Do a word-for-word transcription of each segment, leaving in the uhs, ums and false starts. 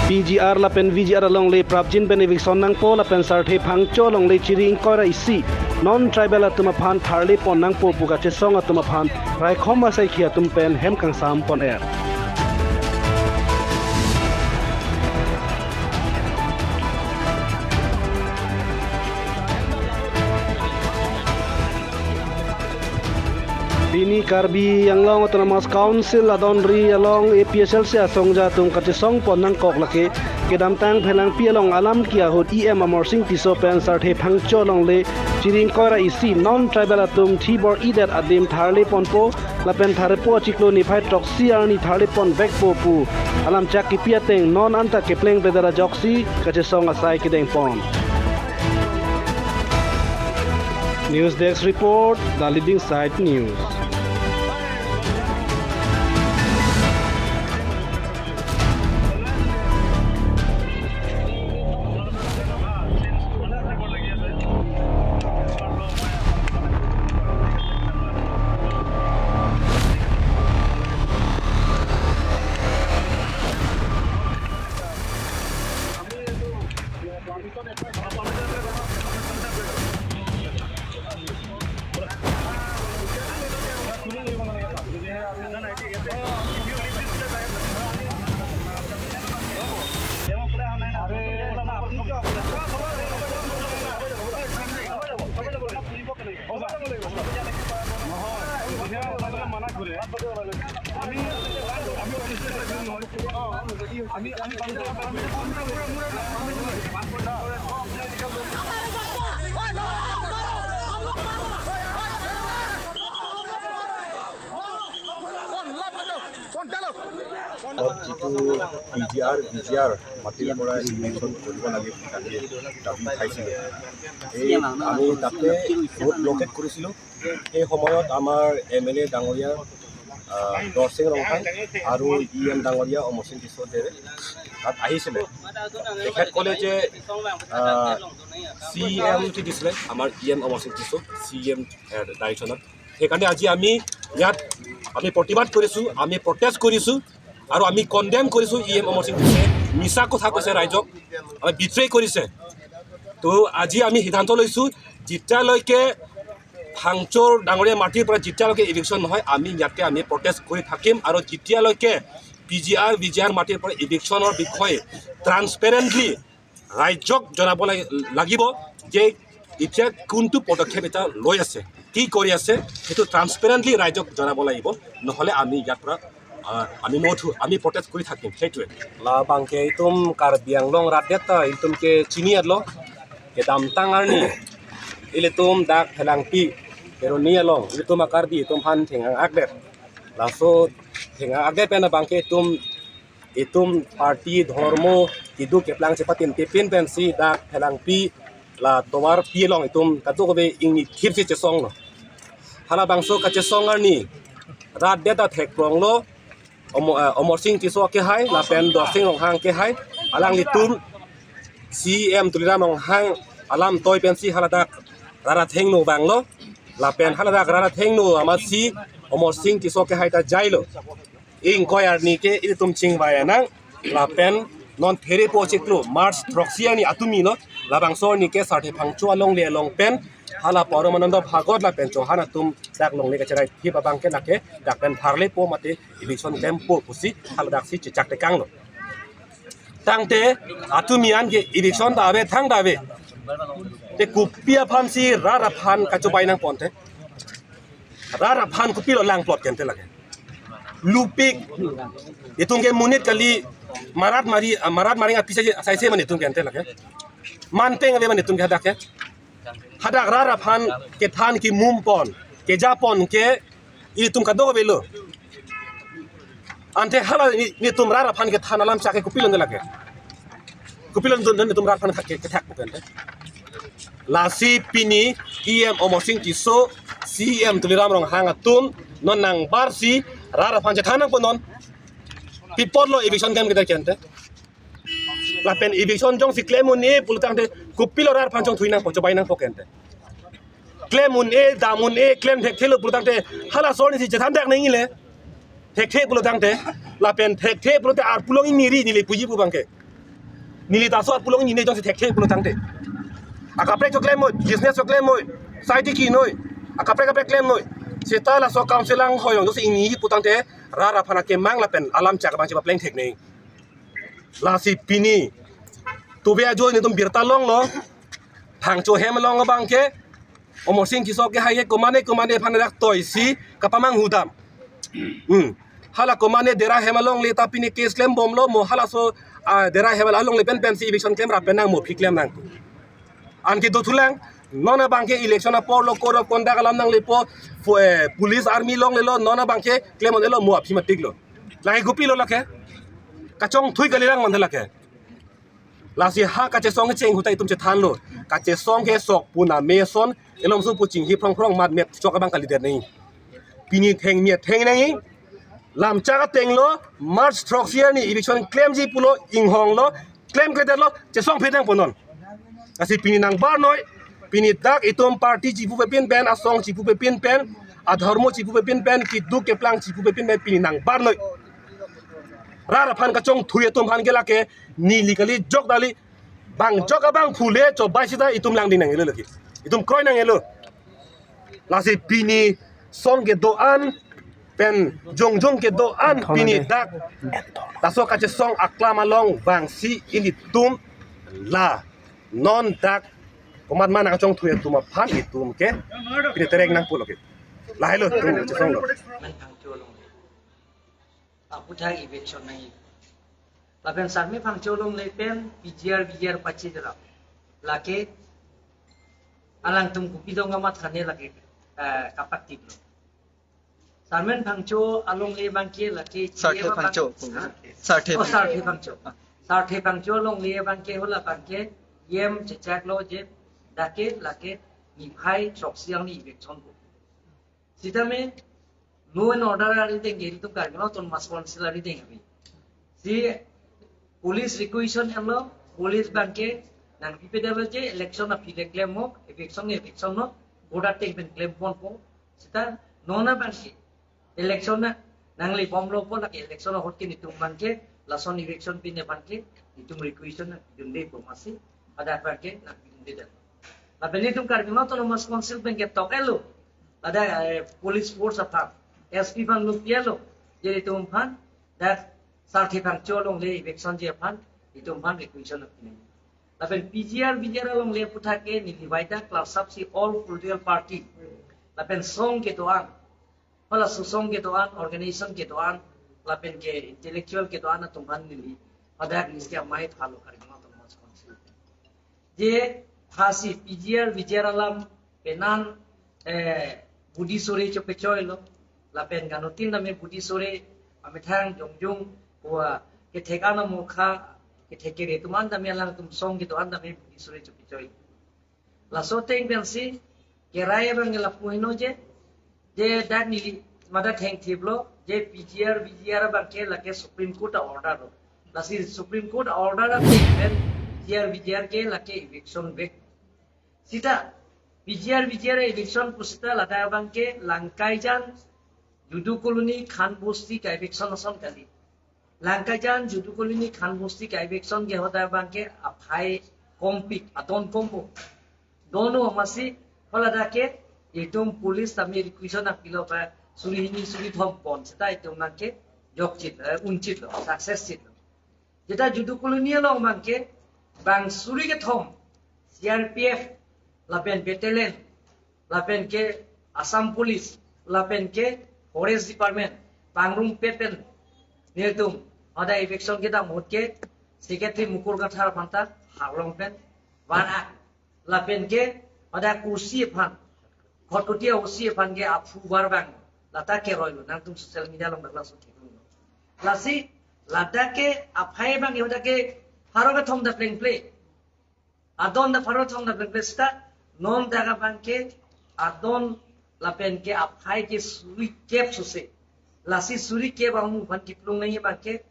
P G R lapen V G R alongle prapjin pen eviction nangpo lapen Sarthe Phangcho alongle Chiri ingkoi ra isi non tribal atum aphan tharle pon nangpo pu kachesong atum aphan raikhom asaikhi atum pen hem kangsam pon er. Pini Karbi Anglong Autonomous Council adonri along A P H L C asongja atum kachesong pon nangkok lake kedamtang Phelangpi along alam ke ahut E M Amarsing Tisso pen Sarthe Phangcho alongle Chiri ingkoi ra isi non tribal atum thi bor-idet adim tharle ponpo lapen tharlepo achiklo niphai throksi arni tharle pon vekpo pu alam chak kipi ateng non anta kepleng beda ajoksi kachesong asai kedeng pon. News Desk Report, The Living Side News. যিটো P G আৰ, ভি জি আৰ মাটিৰ পৰা ইভিকশ্যন কৰিব লাগে বুলি দাবী উঠাইছিলে। এই আমি তাতে বহুত ব্লকেট কৰিছিলোঁ। সেই সময়ত আমাৰ এম এল এ ডাঙৰীয়া, আহ, দৰসিং ৰংহাং আৰু ই এম ডাঙৰীয়া অমৰসিং টিছো দেৱে তাত আহিছিলে। তেখেত ক'লে যে, আহ, চি এম টি দিছিলে আমাৰ E M Amarsing tissue, C M, আহ, ডাইৰেকশ্যনত। সেইকাৰণে আজি আমি ইয়াত আমি প্ৰতিবাদ কৰিছোঁ, আমি প্ৰটেষ্ট কৰিছোঁ আৰু আমি কণ্ডেম কৰিছোঁ ই এম অমৰসিং টিছোৱে মিছা কথা কৈছে ৰাইজক, আমি বিট্ৰে কৰিছে। তো আজি আমি সিদ্ধান্ত লৈছোঁ, যেতিয়ালৈকে ফাংচৰ ডাঙৰীয়া মাটিৰ পৰা যেতিয়ালৈকে ইভিকশ্যন নহয়, আমি ইয়াতে আমি প্ৰটেষ্ট কৰি থাকিম। আৰু যেতিয়ালৈকে পি জি আৰ, ভি জি আৰ মাটিৰ পৰা ইভিকশ্যনৰ বিষয়ে ট্ৰান্সপেৰেণ্টলি ৰাইজক জনাব লাগি-, লাগিব যে এতিয়া কোনটো পদক্ষেপ এটা লৈ আছে, কি কৰি আছে, সেইটো ট্ৰান্সপেৰেণ্টলি ৰাইজক জনাব লাগিব। নহ'লে আমি ইয়াৰ পৰা, আহ, আমি নুঠো, আমি প্ৰটেষ্ট কৰি থাকিম, সেইটোৱে। Labangke itum Karbi Anglong rat det ta itum ke chini-etlo, kedamtang arni ilitum dak Phelangpi Kheroni along ilitum a-Karbi itum aphan theng-ang akdet. Laso theng-ang akdet pen abangke itum, itum party, dhormo keduk keplang chepatim tipin pensi dak Phelangpi la tovarpi along itum kadokave ingnithip si chesonglo. Halabangso kachesong arni rat det ta thekpronglo. Omo-, eh, Amarsing Tisso kehai lapen Dorsing Ronghang kehai, alanglitum C E M Tuliram Ronghang alam toi pensi haladak rat athengno vanglo, lapen haladak rat athengno amatsi Amarsing Tisso kehai ta jailo. Ingkoi arni ke ilitum chingvai anang, lapen non therpo chiklo March throksi arni atumilo, labangso arni ke Sarthe Phangcho alongle along pen hala Paramanando Bhagwat lapen Chauhan atum dak longle kacherai thip abangke lake dak pen tharlepo mate eviction klempo pusi haladaksi chechak tekanglo. Tangte atumi an ke eviction ta ave, thang ta ave. Te kopi aphansi rat aphan kachobai nangponte? Rat aphan kopilo langplot kente lake? lupik. Itum ke monit kali, marat mari, ah, marat mari apisa saise mane itum ke ante lake. Manteng ave mane itum ke hadak ke. Hadak rat aphan kethan kemum pon, keja pon ke itum kadokave lo. Ante hala ne, netum rat aphan kethan alam chak ke kopilo ante lake. Kopilo ante netum rat aphan ke, kethak po ke ante. Lasi pini E M Amarsing Tisso, C E M Tuliram Ronghang atum non nangbarsi rat aphan chethan nangpo non. Pi apotlo eviction klem keter ke ante. Lapen eviction jongsi klem un-e pulo tangte kopilo rat aphan chongthui nangpo, chobai nangpo ke ante. Klem un-e, dam un-e, klem thekthelo pulo tangte hala asor nisi chethan dak nangji le. Thekthe pulo tangte, lapen thekthe pulote arpulong ini ri neli puji pu abang ke. Neli ta laso arpulong ini jongsi thekthe pulo tangte. Akaprek cho klem noi, business cho klem noi, society ki noi, akaprek kaprek klem noi. Seta laso council anghoi along jongsi ini pu tangte, rat aphan akemang lapen alam chak abang chepapleng thek nangji. Lasi pini tuve ajo netum birta longlo. Phangcho hem along abang ke Amarsing Tisso ke hai ke komane komane aphan dak toisi kapamanghu dam. Hmm. Hala komane Dera hem alongle ta pini case klembomlo mo halaso, ah, Dera hem alongle pen pensi eviction klem ra pen nang mo aphi klem nang. Anke dothulang, non abang ke election apor lo, code of conduct alam nanglepo, fo-, eh, police army longlelo, non abang ke klem un-elo mo aphi matik lo. Lake kopilo lake. Kachongthui kalilang mantha lake. Lasi ha kachesong kecheng ahut ta itum chethanlo. Kachesong ke sok puna meson, elom su pu chinghi phrong phrong mat met chok abang kalidet nangji. Pini thengmi atheng nangji. Lam chak atenglo, March throksi arni eviction klemji pulo, inghonglo, klemkledetlo, chesongphet nangpo non. Lasi pini nangbar noi, pini dak itum party chipupe pin pen, asong chipupe pin pen, adharmo chipupe pin pen, keduk keplang chipupe pin pen, pini nangbar noi. Rat aphan kachongthui atum aphan ke lake, neli kali jok dali, bang jok abang phule chobai sita itum langding nangji lo lake. Itum kroi nangji lo. Lasi pini song kedo-an pen jongjong kedo-an pini dak laso kachesong aklam along vangsi ilitum la non dak komat mana kachongthui atum aphan itum ke pini terek nangpo lo ke. Lahelo itum chesong lo. Sarmen Phangcho along aputhak eviction nangji. Lapen Sarmen Phangcho alongle pen P G R, V G R pachi jera. Lake alangtum kopi dong amat kane lake, eh, kapatip lo. Sarmen Phangcho alongle abang ke lake Sarthe Phangcho. Ha? Sarthe Oh, Phangcho. Sarthe Phangcho. Sarthe Phangcho alongle abang ke hala abang ke E M chechaklo je dak ke lake niphai throksi arni eviction ko. Sitame law and order arideng ke ilitum Karbi Anglong Autonomous Council arideng ave. Si police requisition henlo, police abang ke nangpipedet lo je election aphi le klem mo, eviction eviction no, code ateng pen klem ponpo. Sita non abang ke election na nanglebomlo pu lake election ahut ke netum abang ke lason eviction pine abang ke netum requisition nangpidunde pu masi, pada abang ke nangpidundedet. Lapen netum Karbi Anglong Autonomous Council pen ke tok-etlo. Ladak, eh, police force aphan, S P aphan lupiyalo, je itum aphan dak Sarthe Phangcho alongle eviction ji aphan itum aphan requisition apini. Lapen P G R, V G R alongle aputhak ke neli vaida class up si all political party, lapen song kedo-an, hala sosong kedo-an, organization kedo-an, lapen ke intellectual kedo-an atum aphan neli hadak neli amei thalo Karbi Anglong Autonomous Council. Je phasi P G R, V G R alam penan, eh, budi sore chopechoi lo. Lapen ganutin name budi sore amethang jongjong wa kethek anam mokha, kethek kere atum an name alangtum song kedo-an name budi sore chopechoi. Laso ateng pensi kerai abang ke lapu heno je, je dak neli mada thengthiplo, je P G R, V G R abang ke lake Supreme Court a-order lo. Lasi Supreme Court a-order ateng pen P G R, V G R ke lake eviction vek. Sita P G R, V G R eviction pusita ladak abang ke Langkaijan, Judu Colony, Khan Bosti ka eviction ason kali. Langkaijan, Judu Colony, Khan Bosti ka eviction ke hadak abang ke aphai kompik, adon kompo. Dono masi hala dak ke itum police tame requisition nangpilo pa suri hini suri thom pon seta itum abang ke jokchit, eh, unchitlo, success chitlo. Jeta Judu Colony along abang ke bang suri kethom C R P F lapen battalion lapen ke Assam Police lapen ke Forest Department pangrum pe pen nelitum hadak eviction kedam ahut ke Secretary Mukul Kathar aphanta harlong pen van-ak, lapen ke hadak O C aphan, Khatkhati O C aphan ke aphu var abang lata keroilo, nangtum social media along dak laso thekdun. Lasi ladak ke aphai abang hadak ke pharo kethom da plengple. Adon da pharo kethom da plengple seta, non dak abang ke adon lapen ke aphai ke suri kep sose. Lasi suri kep amu aphan kiplung nangji abang ke,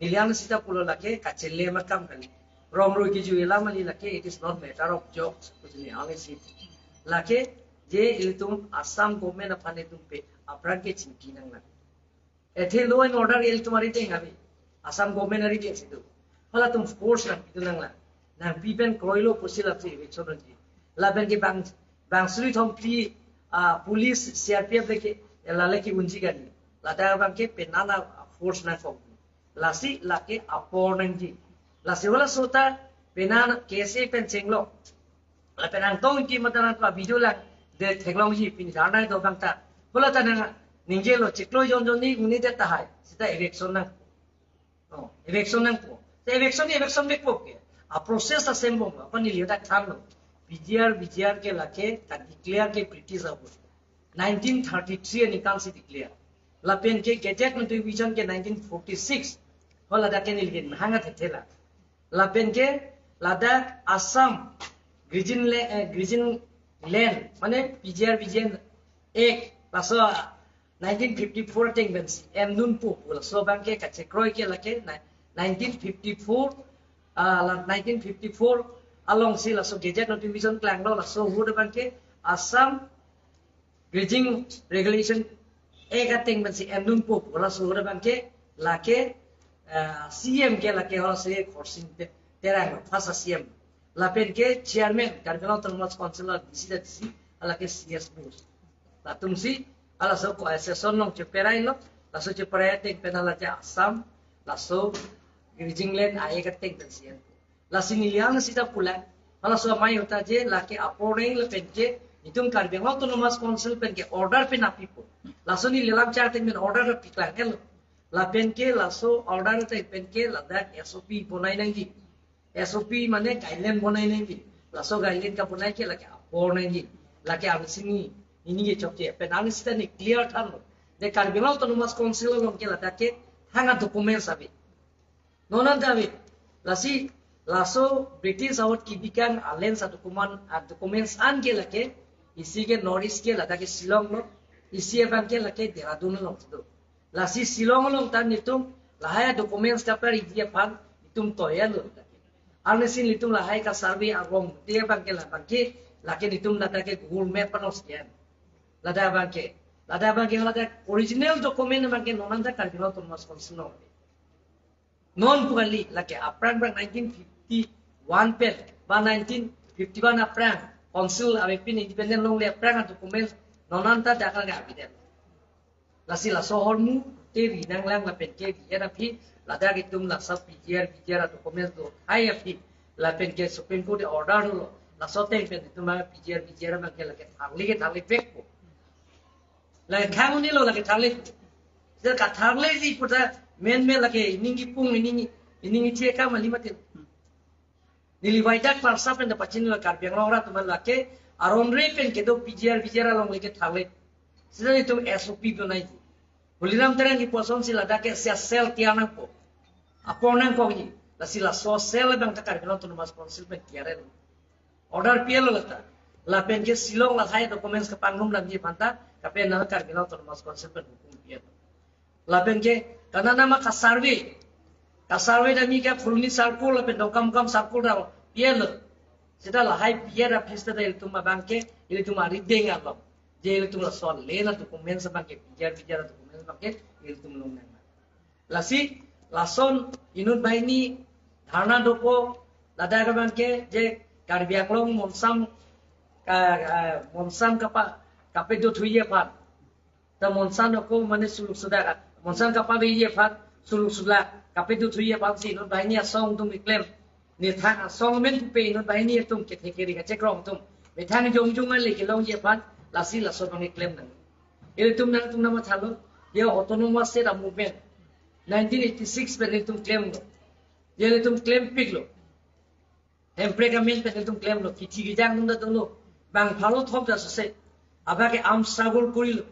neli ang sita pulo lake kachele ma kam kali. Rong roi kejui alam kali lake, it is not matter of jokes, kuchini ang isi. Lake, je ilitum Assam government aphan itum pe, apran ke chingki nanglang. Athe law and order ilitum arideng ave. Assam government arideng si do. Halatum force nangpidun nanglang. Nangpi pen kroilo pusi lasi eviction nangji. Lapen ke bang, bang suri thom phli, ah, police, C R P F lake, lale ke unji kali. Ladak abang ke penang a force nangkok. Lasi lake apor nangji. Lasi halaso ta penang K S A pen chenglo. Lapen angtong ki mata nangtum video lang de theklongji, pini dharna do abang ta. Hala ta nang ningjelo, chiklo jon jon ni uni det tahai. Seta eviction nang. Oh, eviction nangpo. Te eviction ni eviction bek po ke. A process asem bom, apa neli hadak thanlo. P G R, V G R ke lake, ka declare ke British ahut. Nineteen thirty-three aningkan si declare. Lapen ke Gazette Notification ke nineteen forty-six. Haladak ke neli ke hanga thethela. Lapen ke ladak Assam Grazing La-, eh, Grazing Land, mane P G R V G N Act, laso nineteen fifty-four ateng pensi emdunpo pu, laso abang ke kachekroi ke lake ni-, nineteen fifty-four, ah, la nineteen fifty-four alongsi laso Gazette Notification klanglo, laso ahut abang ke Assam Grazing Regulation Act ateng pensi emdunpo pu, laso ahut abang ke lake, ah, C M ke lake hose Khorsing Te-, Terang, first C M. Lapen ke chairman, Karbi Anglong Autonomous Council D C da D C, lake C S Bose. Latumsi, halaso ko session along cheperailo, laso cheperai ateng pen hala je Assam, laso Grazing Land Act ateng pensi em. Lasi neli ang sita pulang, halaso amei ahut ta je, lake apor nang lapen ke, itum Karbi Anglong Autonomous Council pen ke order pen apipo. Laso neli lam chak ateng pen order pi klang el. Lapen ke laso order ateng pen ke ladak S O P bonai nangji. S O P mane guideline bonai nangji. Laso guideline kabonai ke lake apor nangji. Lake angsini, ini ke chokche. Pen angsita ni clear thanlo. De Karbi Anglong Autonomous Council along ke ladak ke hanga documents ave. Non an ta ave. Lasi, laso British ahut kibikang a-lands a-document, a-documents an ke lake, isi ke North East ke ladak ke Shillong lo, isi abang ke lake Dehradun along si do. Lasi Shillong along ta nelitum lahai documents kapariji aphan itum toya lo. Arnisi nelitum lahai ka-survey arong te abang ke labang ke lake nelitum ladak ke Google Map along scan. Ladak abang ke, ladak abang ke ladak original document abang ke non an ta Karbi Anglong Autonomous Council along. Non pu kali lake aphrang aphrang nineteen fifty-one pen ba nineteen fifty-one aphrang council avepin independent longle aphrang a-document non an ta dak lake abidet. Lasi laso ahormu te ri nanglang lapen ke ri-et aphi ladak itum laso P G R, V G R a-document do hai aphi lapen ke Supreme Court order lo. Laso ateng pen itum a-P G R, V G R abang ke lake tharle ke tharle vekpo. Lake khang un'elo lake tharle. Seta katharleji pu ta men men lake ining kipung ining, ining iche ka mali matin. Neli Vizag Parsa pen ta pachinilo Karbi Anglong arat atum lake aron re pen kedo P G R, V G R along lake tharle. Seta itum S O P pu nai. Tuliram Terang kipu asonsi ladak ke sia cell tiar nangpo. Apor nangkokji. Lasi laso cell abang ta Karbi Anglong Autonomous Council pen tiar el. Order pi-et lo lata. Lapen ke Shillong lahai documents kapangrum damji aphan ta, kapen na Karbi Anglong Autonomous Council pen hukum pi-et. Lapen ke, kana nama ka-survey. Ka-survey damji ke Phuloni circle, lapen Dongkamukam circle ta pi-et lo. Seta lahai pi-et aphi seta ilitum abang ke, ilitum arideng along. Je ilitum laso le na documents abang ke, P G R, V G R documents abang ke, ilitum longnang. Lasi, lason inut banghini dharna dopo, ladak abang ke je Karbi Anglong Monsam ka, ah, Monsam kapa, kapedo thuji aphan. Ta Monsam ako mane suluk sudak, Monsam kapaveji aphan, suluk sudak, kapedo thuji aphansi inut banghini asong atum keklem. Nethang asong amen pupe inut banghini atum kethe keri kachekrong atum. Methang jongjong ale kelongji aphan, lasi laso abang keklem nang. Ilitum nangtum nangmathalo, Ye autonomous state a-movement nineteen eighty-six pen ilitum klemlo. Ye ilitum klempiklo. Hemprek amen pen ilitum klemlo. Kithi kejang atum ta dolo. Bang pharo thom ta sose. Abang ke arm struggle korilo.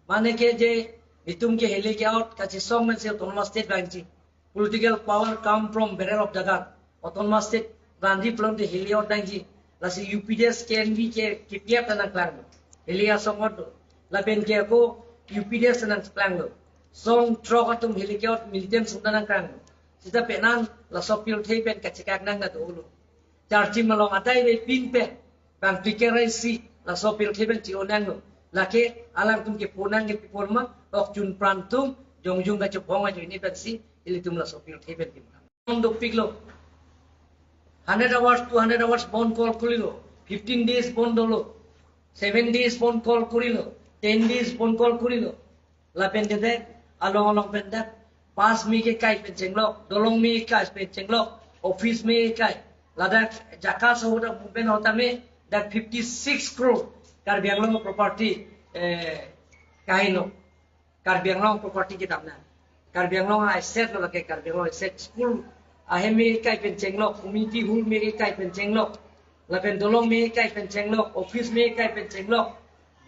Mane ke je itum ke hili ke-ot kachesong pen si autonomous state vangji. Political power come from barrel of the gun. Autonomous state vangji pulote hili ot nangji. Lasi U P D S K N V ke K P F ta nangklanglo. Hili asong ot do. Lapen ke ako U P D S ta nangklanglo. Song throk atum hili ke-ot militant sung ta nangklanglo. Seta penan laso pirthe pen kachekak nang na dolo. Charchim along adai ve pin pen. Bang pikir isi laso pirthe pen chio nanglo. Lake alangtum ke ponang ke pipor ma, ok chun pran atum, jongjung kachobong ajoine pensi, ilitum laso pirthe pen kim. Bon dopiklo. Hundred hours, two hundred hours bon call korilo. Fifteen days bon dolo. Seven days bon call korilo. Ten days bon call korilo. Lapen ke dak along along pen dak bus me kekai pen chenglok, dolong me kekai pen chenglok, office me kekai. Ladak jaka sohor dak movement ahut tame dak fifty six crore Karbi Anglong property, eh, kaheno. Karbi Anglong property kedam na. Karbi Anglong a-asset lo lake, Karbi Anglong asset, school ahem me kekai pen chenglok, community hall me kekai pen chenglok, lapen dolong me kekai pen chenglok, office me kekai pen chenglok,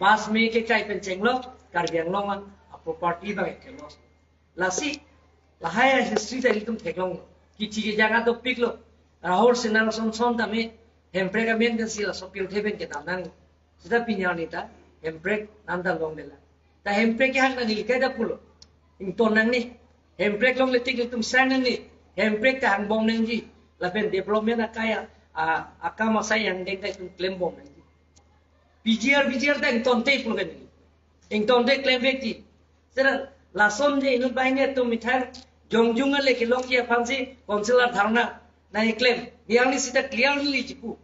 bus me kekai pen chenglok, Karbi Anglong a-property abang ke loss. Lasi, lahai a-history ta ilitum theklonglo. Kithi kejang ta dopiklo. Rahul Sinha lason son tame, Hemprek amen pensi laso pirthe pen kedam nang. Seta pini arni ta Hemprek nanda longlelang. Ta Hemprek kehang nangji kaita pulo. Ington nangne. Hemprek longle tik ilitum sang nangne. Hemprek ta hangbom nangji. Lapen development akai a, a, akam asai angdeng ta itum klembom nangji. P G R, V G R ta ingtonte pulo kan. Ingtonte klem vekji. Seta lason je inut banghini atum mithai jongjung ale kelongji aphansi council a-dharna nangklem. Biang ni seta clearly chipu.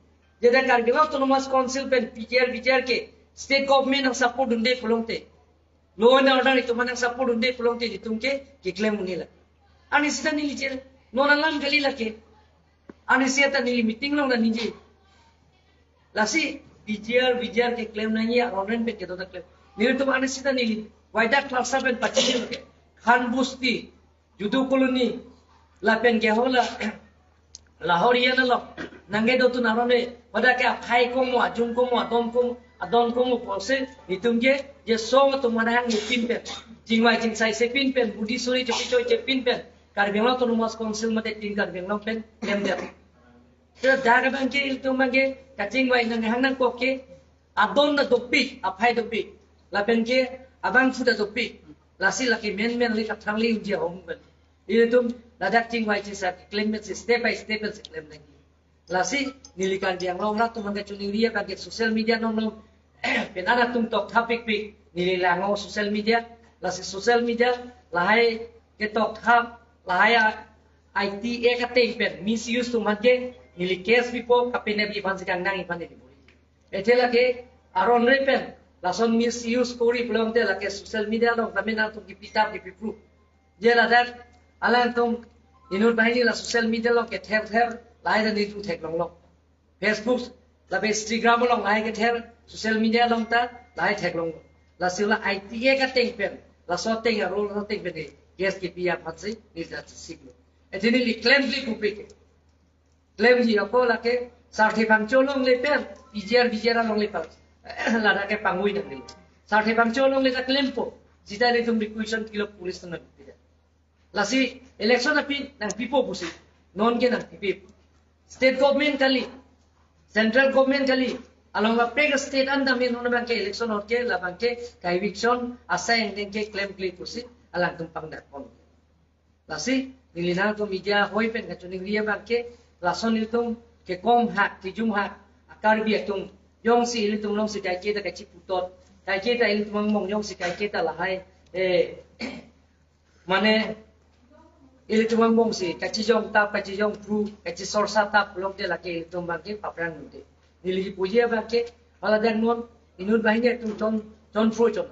Jeda Karbi Anglong Autonomous Council pen P G R, V G R ke state government nangsupport dunde pulote, law and order itum nangsupport dunde pulote itum ke keklem un-e la. Ani seta neli chel, non alam kali lake. Ani seta neli meeting along nangji. Lasi P G R, V G R keklem nangji aron pen kedo ta klem. Nelitum ani seta neli, waidak klasa pen pachini lake. Khan Busti, Judu Colony, lapen ke hala, Lahorian along nangkedotun aron le, pada ke aphai komo, ajung komo, adon komo, adon komo pusi, itum ke, je song atum manahang ni pin pen, chingvai chingsai se pin pen, budi suri choki choi che pin pen, Karbi Anglong Autonomous Council mate tin Karbi Anglong pen, klem det. Seta dak abang ke, ilitum abang ke, kachingvai nanghang nangkok ke, adon ta dopik, aphai dopik. Lapen ke abang suda dopik. Lasi lake men men le kathang le unji ahom pen. Ilitum ladak chingvai chisa klem pensi step by step pensi klem nangji. Lasi neli Karbi Anglong rat atum abang ke choningri abang ke social media non non. Penang atum tokthap pikpik. Neli langnon social media. Lasi social media lahai ketoktha, lahai a I T Act ateng pen misuse atum abang ke neli case pipo, kapenepi aphansi kangnang aphan neli bor-i. Athe lake aron re pen lason misuse kori pulote lake social media along tame nangtum kipi tap kipi proof. Je ladak alangtum inut banghini la social media along kether ther lahai ta nelitum theklonglo. Facebook lapen Instagram along lahai kether, social media along ta lahai theklonglo. Lasi la I T Act ateng pen, laso ateng a-rule laso ateng pen ke case kipi aphansi neli ta siklo. Athe neli klemkle pupe ke. Klemji ako lake Sarthe Phangcho alongle pen, P G R, V G R alongle pen. Ladak ke pangui nangne. Sarthe Phangcho alongle ta klempo. Seta ilitum requisition pilo police atum nangpi. Lasi election aphi nangpipo pusi. Non ke nangpipe. State government kali, central government kali, along kaprek state an tame non abang ke election ahut ke labang ke ka-eviction asai angdeng ke klemkle pusi alangtum pangdak pon. Lasi neli nangtum media hoi pen kachoningri abang ke, lason ilitum kekom hak, kejum hak a-Karbi atum, jongsi ilitum alongsi kaike ta kachiputot, kaike ta ilitum angbong jongsi kaike ta lahai, eh, mane ilitum angbongsi kachijong tap, kachijong pru, kachisorsa tap pulote lake ilitum abang ke paphrang unte. Neli kipuji abang ke, hala dak non inut banghini atum chon, chonpho chon.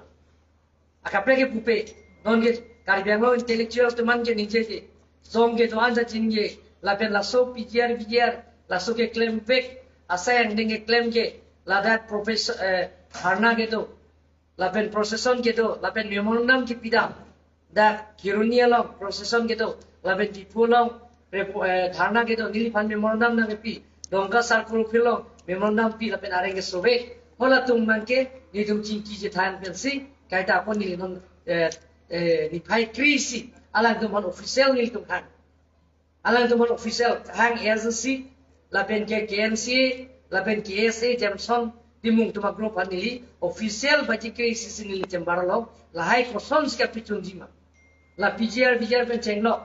Akaprek ke pupe, non ke Karbi Anglong intellectual atum an ke ningje ke, song kedo-an ta chingje, lapen laso P G R, V G R, laso keklem pek, asai angdeng keklem ke, ladak professor, eh, dharna kedo. lapen procession kedo, lapen memorandum kepidam. Dak Kheroni along procession kedo, lapen Diphu along repo-, eh, dharna kedo, neliphan memorandum nangkepi. Dongka Circle Office along memorandum pi lapen areng kesove. Halatum abangke nelitum chingki chethan pensi, kaita apot neli non, eh, eh, niphai kre-isi alangtum aphan official nelitum hang. Alangtum aphan official hang agency, lapen ke K N C A, lapen K S A, Jameson Timung atum a-group aphan neli official baji kre-isi si neli chamber along, lahai kosonsi kapachunji ma. La P G R, V G R pen chenglok,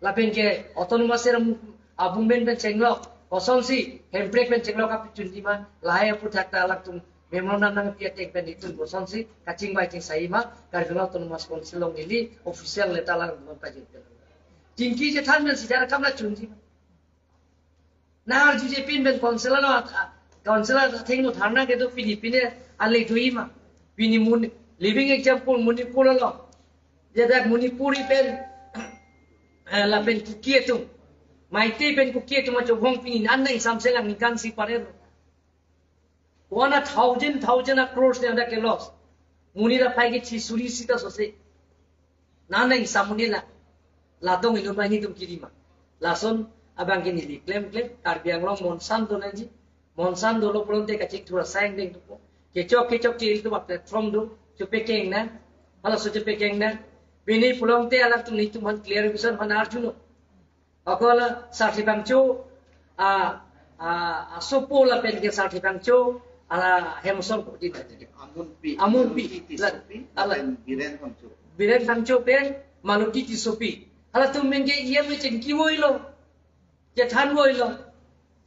lapen ke autonomous area mu-, a-movement pen chenglok, kosonsi Hemprek pen chenglok kapachunji ma, lahai aphuthak ta alangtum memorandum nangpi ateng pen itum kosonsi kachingvai chingsai ma, Karbi Anglong Autonomous Council along neli official letter alangtum aphan pajir pen. Chingki chethan pen sida kam la chunji ma. Nang arjuje pin pen council along, council athengno dharna kedo, pini pine ale do-i ma. Pini Mani-, living example Manipur along. Jadak Manipuri pen, eh, lapen Kuki atum, Meitei pen Kuki atum achobong pini an nang samselang ningkan si parelo. One a thousand, thousand a crores ne ada ke loss. Monit aphai ke chi suri sita sose. Nang nang samuni la. Ladong inut banghini atum kiri ma. Lason abangke neli klemklem, Karbi Anglong monsan do nangji. Monsan dolo pulote kachingthur asai angdeng dopo. Kechok kechok ke ilitum a-platform do, chepekeng nang. Halaso chepekeng nang. Pini pulote alangtum nelitum aphan clarification aphan arjunon. Ako la Sarthe Phangcho, a, a, asopo lapen ke Sarthe Phangcho, a, hem asong ko di. Amunpi. Amunpi. Amunpi Tissopi, la, ala. Lapen Biren Phangcho. Biren Phangcho pen Maloti Tissopi. Halatum pen ke E M chingki voilo. Chethan voilo.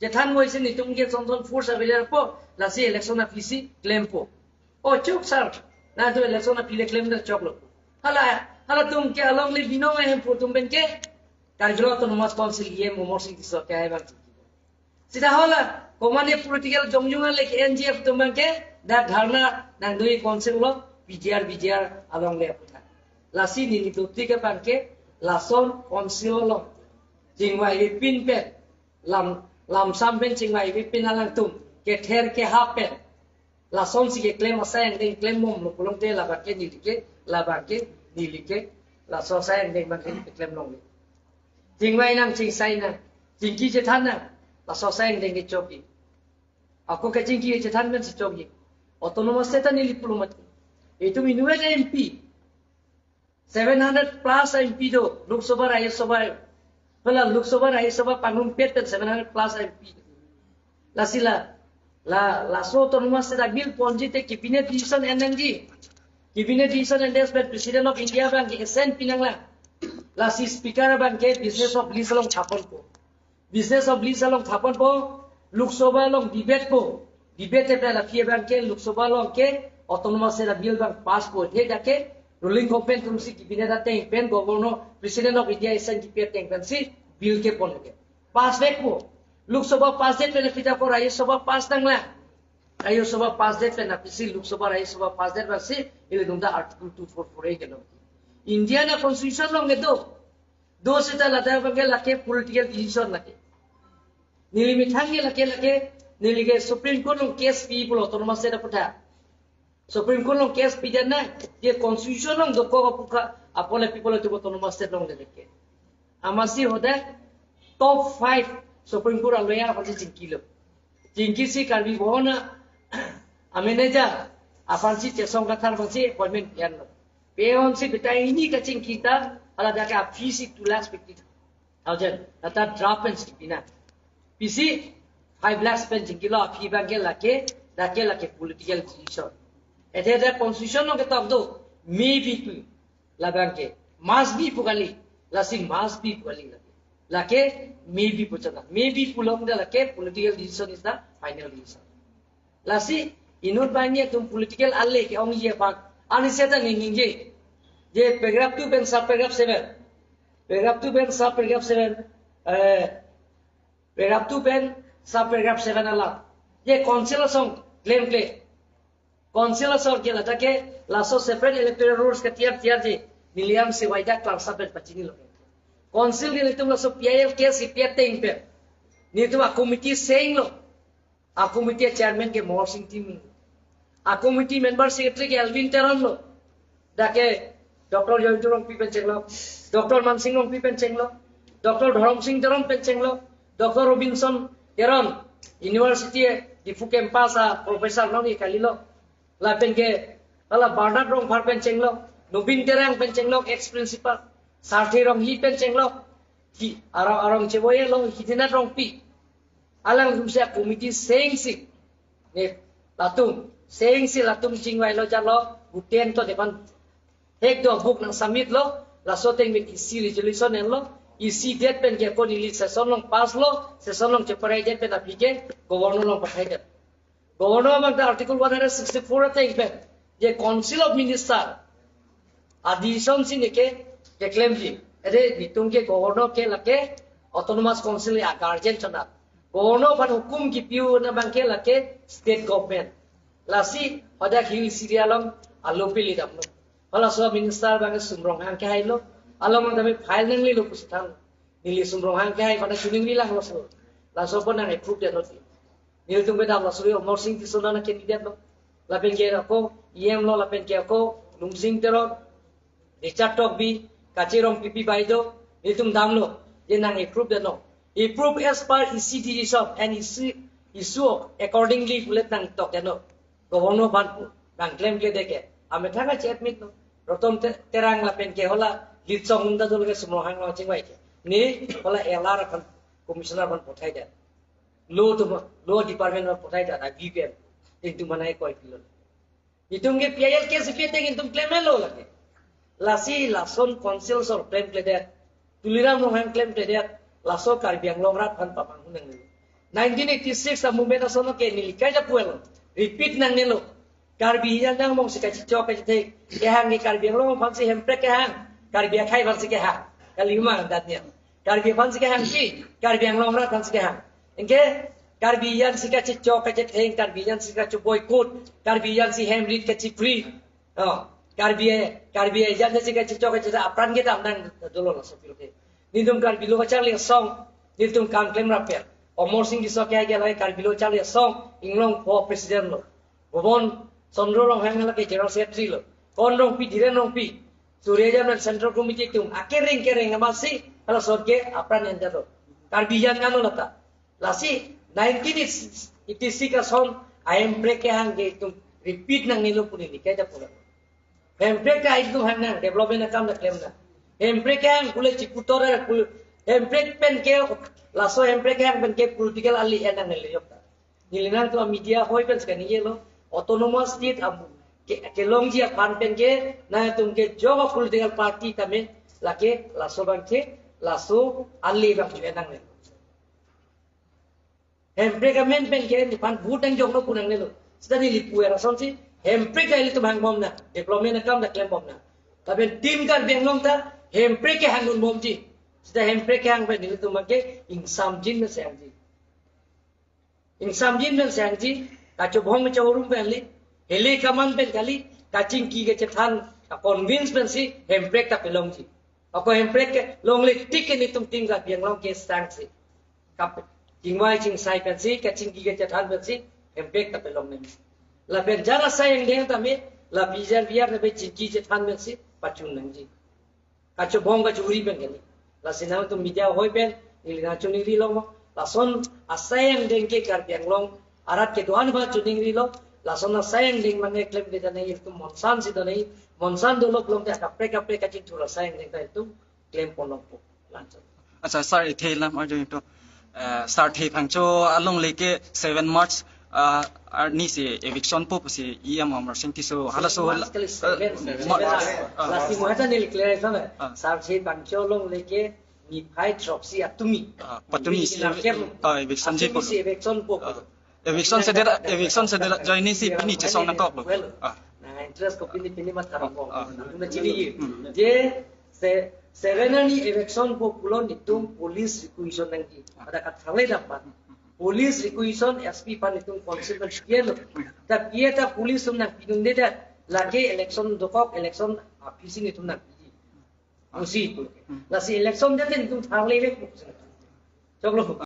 Chethan voi si nelitum ke son son force available po, lasi election aphi si klempo. O chok sir, nangtum election aphi le klem ta choklo. Hala, halatum ke alongle binong ahemphu atum pen ke Karbi Anglong Autonomous Council E M Amarsing Tisso ke hai bang. Sita hala, komatne political jongjong ale ke N G F atum abangke, dak dharna nangdo-i council along, P G R, V G R alongle aphuthak. Lasi neli doti ke abangke, lason council along chingvaive pin pen, lam, lamsam pen chingvaive pin alangtum kether kehap pen, lasonsi keklem asai angdeng klembomlo pulote labangke neli ke, labangke neli ke, laso asai angdeng abangke keklem longle. Chingvai nang, chingsai nang, chingki chethan nang, laso asai angdeng ke chokji. Ako kachingki chethan pensi chokji. Autonomous State ta neli pulo mati. Itum inutvet M P, seven hundred plus M P do, Lok Sabha, Rajya Sabha. Hala Lok Sabha, Rajya Sabha pangrumpet pen seven hundred plus M P. Lasi la, la, laso Autonomous State a-bill ponji te cabinet decision en nangji. Cabinet decision en des pen President of India abangke assent pi nanglang. Lasi Speaker abangke business of list along thaponpo. Business of list along thaponpo, Lok Sabha along debate po. Debate pen aphi abangke Lok Sabha along ke Autonomous State a-bill abang pass po. He dak ke ruling government atumsi cabinet ateng pen Governor, President of India assent kipi ateng pensi bill kepon ke. Pass vekpo. Lok Sabha pass det pen aphi ta ko Rajya Sabha pass nanglang. Rajya Sabha pass det pen aphi si Lok Sabha, Rajya Sabha pass det pensi ilitum ta Article two four four A ke long. Indian a-constitution along kedo. Do seta ladak abangke lake political decision lake. Neli methang ke lake, lake, neli ke Supreme Court along case pi pulo Autonomous State aputhak. Supreme Court along case pi dan na, je constitution along dokok aphuthak, apot le pi pulo tu Autonomous State along le ke. Amatsi hadak top five Supreme Court a-lawyer aphansi chingkilo. Chingkisi Karbi Bhawan a-manager aphansi Chesong Kathar aphansi appointment pianlo. Pe-onsi betai hini kachingki ta, hala dak ke a-fees si two lakhs fifty thousand, lata draft pensi pina. Pisi five lakhs pen chingkilo, a-fee abangke lake, dak ke lake political decision. Ede dak constitution along ketok do, may be pu, labangke must be pu kali, lasi must be pu kali lake. Lake may be pu chana. May be pu long da lake political decision is the final decision. Lasi inut banghini atum political ale ke-ongji aphan. Ani seta ning ningje. Je paragraph two pen sub paragraph seven. Paragraph two pen sub paragraph seven. Eh, paragraph two pen sub paragraph seven alam. Je council asong klemkle. Council asong ke lata ke laso separate electoral rules ke tiar tiar je. Neli jongsi waida klarsa pen pachinilo. Council ke nelitum laso P I L case kipi ateng pen, nelitum a-committee senglo. A-committee chairman ke Amarsing Timung. A committee member secretary ke Alvin Teron lo. Dak ke Doctor Joyinto Rongpi pen chenglok, Doctor Mansing Rongpi pen chenglok, Doctor Dhorom Sing Teron pen chenglok, Doctor Robinson Teron, University Diphu campus a professor nong i kalilo. Lapen ke hala Bernard Rongphar pen chenglok, Nobin Terang pen chenglok, ex principal, Sarthe Ronghi pen chenglok, hi arong arong cheboye lo, Hidinath Rongpi. Alangtum si a committee sengsi, ne, latum sengsi latum chingvai lo jalo, guten to depan hek do book nang submit lo, laso ateng pen isi resolution enlo, isi date pen ke ako neli session along pass lo, session along cheparai date pen aphi ke governor along pathai det. Governor abang ta Article one hundred sixty-four ateng pen, je Council of Minister a decision si neke keklemji. Ede netum ke governor ke lake Autonomous Council a guardian chonat. Governor aphan hukum kipi un abang ke lake state government. Lasi hadak Hills area along alo pili damlo. Halaso minister abang Sum Ronghang kehai lo. Along abang kami file nanglelo pusi than. Neli Sum Ronghang kehai pada chuning bilang lo so. Laso pon nang approve det lo ti. Nelitum kedam laso Amarsing Tisso nang candidate lo. Lapen ke ako E M lo, lapen ke ako Lungsing Teron, Richard Tokbi, Kache Rongpipi Baideo, nelitum damlo, je nang approve det lo. Approve as per isi decision and isi, issue accordingly pulet nang tok det lo. Governor aphan pu, nang klemkle det ke. Amethang achi admit lo. Rotom Te-, Terang lapen ke hala Litsong Munda dol ke Sum Ronghang lo chingvai ke. Ne hala L R aphan, commissioner aphan pathai det. Law atum, law department aphan pathai det, a V P M. Itum manai koi pilo. Itum ke P I L case pi ateng itum klemlo lake. Lasi lason council asor klemkle det. Tuliram Ronghang klemkle det. Laso Karbi Anglong arat aphan pamang hun nangnelo. Nineteen eighty-six a movement ason ke neli kaja puelo. Repeat nangnelo. Karbi jan jang mong si kachichok kachithek. Kehang ke Karbi Anglong aphan si, Hemprek kehang. Karbi akhei aphan si kehang. Kali ma dat niya. Karbi aphan si kehang si, Karbi Anglong arat aphan si kehang. Anke Karbi jan si kachichok kachitheng, Karbi jan si kachiboycott, Karbi jan si hem rit kachiphri. Oh, Karbi, Karbi jan si kachichok kachitheng apran kedam nang dolo laso aphi lo ke. Netum Karbi Lo Kacharli Asong, netum kam klem rapper. Amarsing Tisso ke aja lagi Karbi Lo Kacharli Asong, inglong pho president lo. Bhuban Chandra Ronghang lake general secretary lo. Kon Rongpi, Dhiren Rongpi, Surya Jain Central Committee atum akereng kereng amatsi halaso ke apran endet lo. Karbi jan kan lo lata. Lasi nineteen eighty-six ason a Hemprek kehang ke itum repeat nangnelo pu neli kaja pulo. Hemprek ta itum hang nang, development akam ta klem nang. Hemprek kehang pule chiputor pule, Hemprek pen ke, laso Hemprek kehang pen ke political ali en nangnelo jok ta. Neli nangtum media ahoi pen si kaningje lo, autonomous state am ke, kelongji aphan pen ke, nangtum ke jok a political party tame, lake laso abang ke, laso ali abang ju en nangnelo. Hemprek amen pen ke nephan vote nangjoklo pu nangnelo. Seta neli pu-er asonsi, Hemprek ta ilitum hangbom nang, development akam ta klembom nang. Lapen Team Karbi Anglong ta Hemprek kehang dunbomji. Seta Hemprek kehang pen nelitum abang ke ingsamjin pen si hangji. Ingsamjin pen si hangji, kachobhong kachorum pen kali, hele kaman pen kali, kachingki kachethan, ka-convince pensi Hemprek ta pelongji. Ako Hemprek kelongle tik ke netum Team Karbi Anglong ke sangsi. Kap-, chingvai chingsai pensi, kachingki kachethan pensi, Hemprek ta pelong nangji. Lapen jan asai angdeng tame, la bijar biar lapen chingki chethan pensi, pachun nangji. Kachobhong kachori pen kali. Lasi nangtum media ahoi pen, neli nangchoningri longlo. Lason asai angdeng ke Karbi Anglong arat kedo-an aphan choningrilo. Lason asai angdeng mane klemkle dane itum monsan si dane, monsan dolok longte kaprek kaprek kachingthur asai angdeng ta itum klem pon longpo. Lanchot. Acha, sir, ithe lam arju to. Eh, Sarthe Phangcho alongle ke seven March, ah, arni si eviction po si E M Amarsing Tisso halaso March hal-, kali eh, seven, seven. March, ah. Lasi mo hata neli clear sana. Ah. Sarthe Phangcho alongle ke niphai throksi atumi. Ah, patumi si, ah, eviction ji po. Atumi si eviction po. Ah. Eviction sedet, eviction sedet join si pini chesong nangkoklo. Well, ah. Na interest ko pini pini mat karang ko. Ah. Na chini ye. Hmm. Je se-, seven arni eviction po pulo netum police requisition nangji. Pada kathangle dapat. Police requisition S P aphan netum consider kiye lo. Ta kiye ta police atum nangpidunde ta lake election dokok, election aphi si netum nangpiji. Musi. Hmm. Lasi election date netum thangle le. Choklo.